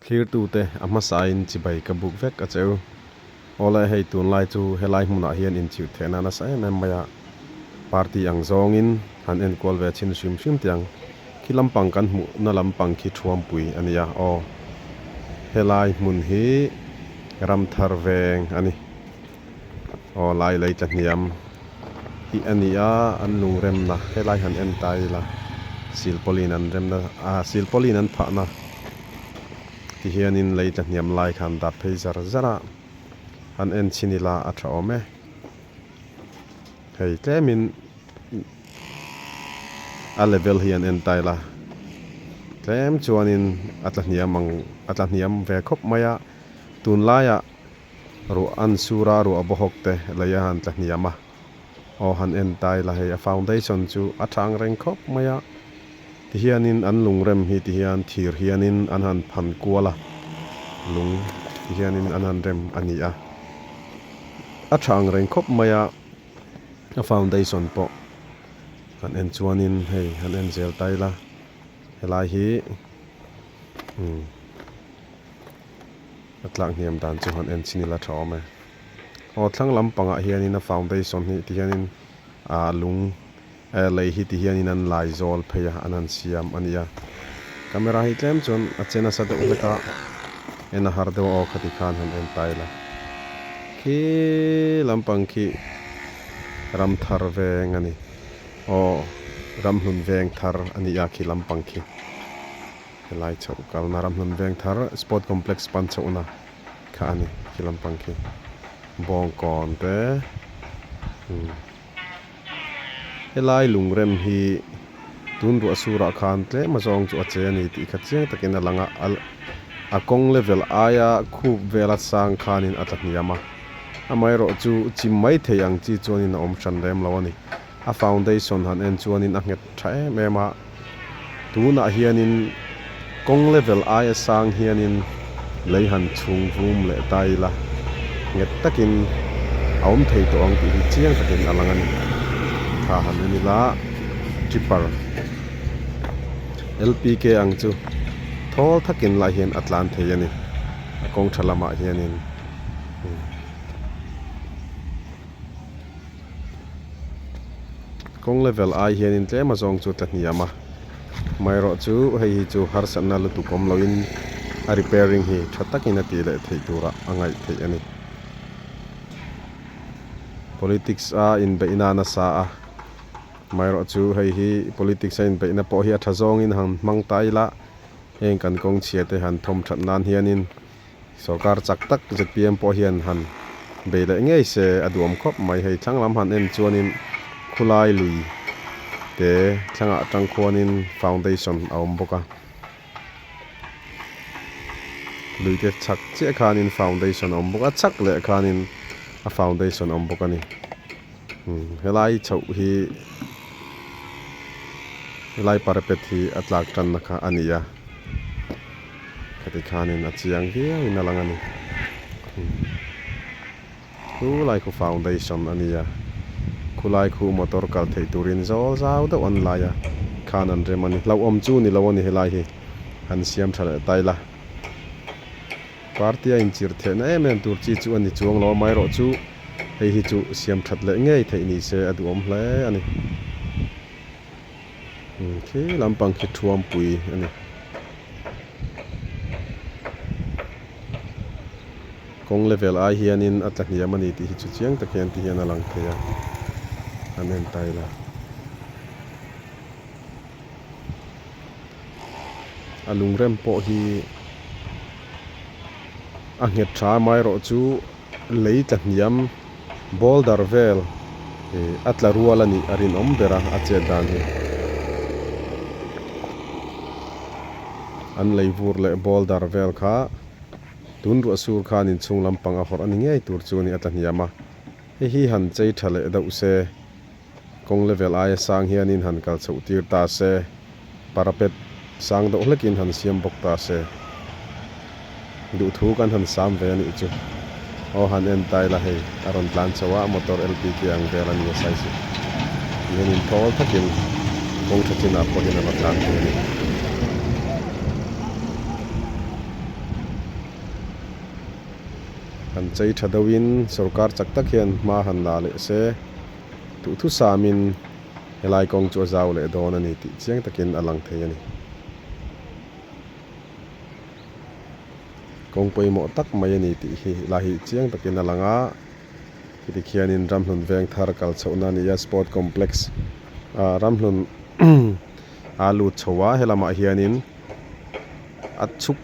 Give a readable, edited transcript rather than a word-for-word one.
Thlirtute a hmasain chibai ka buk vek a cheu. Awle hei tunlai chu helai hmunah hian inchhiut theihna nasa em em mai a, party ang zawngin han enkual ve chhin hrim hrim tiang khi lampang kan hmuhna lampang khi thuampui a nia aw. Helai hmun hi ramthar veng a ni. Aw lai lei tla hniam hi a ni a, an lung remna helai han en ta ila silpawlin an remna ah silpawlin an phahna ti hianin lei tla hniam lai kha an dap phei zar zar a, han en chhin ila a tha awm e. Hei tlemin a level hi an en ta ila tlem chuanin a tla hniam ang a tla hniam ve khawp mai a, tunlaiah. Ruah an sur a, ruah bawhawk te lei a han tla hniam a, aw han en ta ila hei a foundation chu a tha ang reng khawp mai a, tihianin an lungrem hi tihian thir hianin an han phan kual a, lung tihianin an han rem a ni a, a tha ang reng khawp mai a, a foundation pawh han en chuanin hei han en zel ta ila helai hi umm. A tlak hniam dan chu han en chin ila tha awm e. Aw thlang lampangah hianin a foundation hi ti hianin ah lung eh lei hi ti hianin an lai zawl phei a an han siam a ni a. Camera hi tlem chuan a che nasa deuh hlek a, en a har deuh a aw khati khan han en ta ila. Khi lampang khi ram thar veng a ni. Aw ramhlun veng thar a ni a khi lampang khi. Helai chhoh kalna ramhlun veng thar sport complex pan chhohna kha a ni khi lampang khi bawngkawn te umm helai lungrem hi tun ruah surah khan tlem a zawng chu a che a ni tih kha chiang takin a lang a a kawng level aia khup vela sang khanin a tla hniam a amaherawh chu chim mai thei ang chi chuanin a awm hran rem lo a ni. A foundation han en chuanin a nghet tha em em a, tunah hianin kawng level aia sang hianin lei han chhung vum leh ta ila nghet takin a awm thei tawh ang tih hi chiang takin a lang a ni. Kha han en ila tipper LPK ang chu thawl thakin lai hian a tlan thei a ni, a kawng tha lamah hianin. Kawng level ai hianin tlem a zawng chu tla hniam a, amaherawh chu hei hi chu harsatna lutuk awm loin a repairing hi tha takin a tih leh theih turah a ngaih theih a ni. Politics a inbeihna a nasa a, amaherawh chu hei hi politics a inbeihna pawh hi a tha zawngin han hmang ta ila heng kan kawng chhia te han thawm that nan hianin Sorkar chak tak zpm pawh hian han bei leh ngei se a duhawm khawp mai. Hei thlang lam han en chuanin khulai lui te thlangah atang khuanin foundation a awm bawk a. Lui te chhak chiah khanin foundation a awm bawk a, chhak leh khanin a foundation a awm bawk a ni. Helai chhoh hi helai parapet hi a tlak tanna kha a ni a khati khanin a chiang viau in a lang a ni khulai khu foundation a ni a khulai khu motor kal theih turin zawl zau deuh an lai a khan an rem a ni hlauhawm chu ni lo a ni helai hi han siam tha leh ta ila party a inchirh theihna em em tur chi chu a ni chuang lo amaherawh chu. Hei hi chu siam that leh ngei theih ni se a duhawm hle a ni. Umm khi lampang khi thuampui a ni. Kawng level ai hianin a tla hniam a ni tih hi chu chiang tak hian ti hian a lang thei a, an en ta ila. A lungrem pawh hi a nghet tha amaherawh chu. Lei tla hniam boulder vel ih a tla rual a nih a rinawm ber a a chet dan hi. An lei vur leh boulder vel kha tun ruah sur khan inchhung lampang a hawrh a ni ngei tur chu a ni a tla hniam a. Hei hi han chei tha leh deuh se, kawng level aia sang hianin han kal chhoh tir ta se, parapet sang deuh hlekin han siam bawk ta se. Duhthu kan han sam ve a nih chu. Aw han en ta ila hei, a rawn tlan chho a, motor LPK ang vel a ni a size hi. Tihian in thawl thakin kawng tha chinah pawhin a la tlan thei a ni. Han chei tha deuhin sorkar chak tak hian hma han la leh se duhthusamin helai kawng chu a zau leh dawn a ni tih chiang takin a lang thei a ni. Kawng pawimawh tak mai a ni tih hi lai hi chiang takin a lang a, khiti khianin Ramhlun veng thar kal chhohna a ni a sport complex ah Ramhlun a lut chho a helamah hianin a chhuk.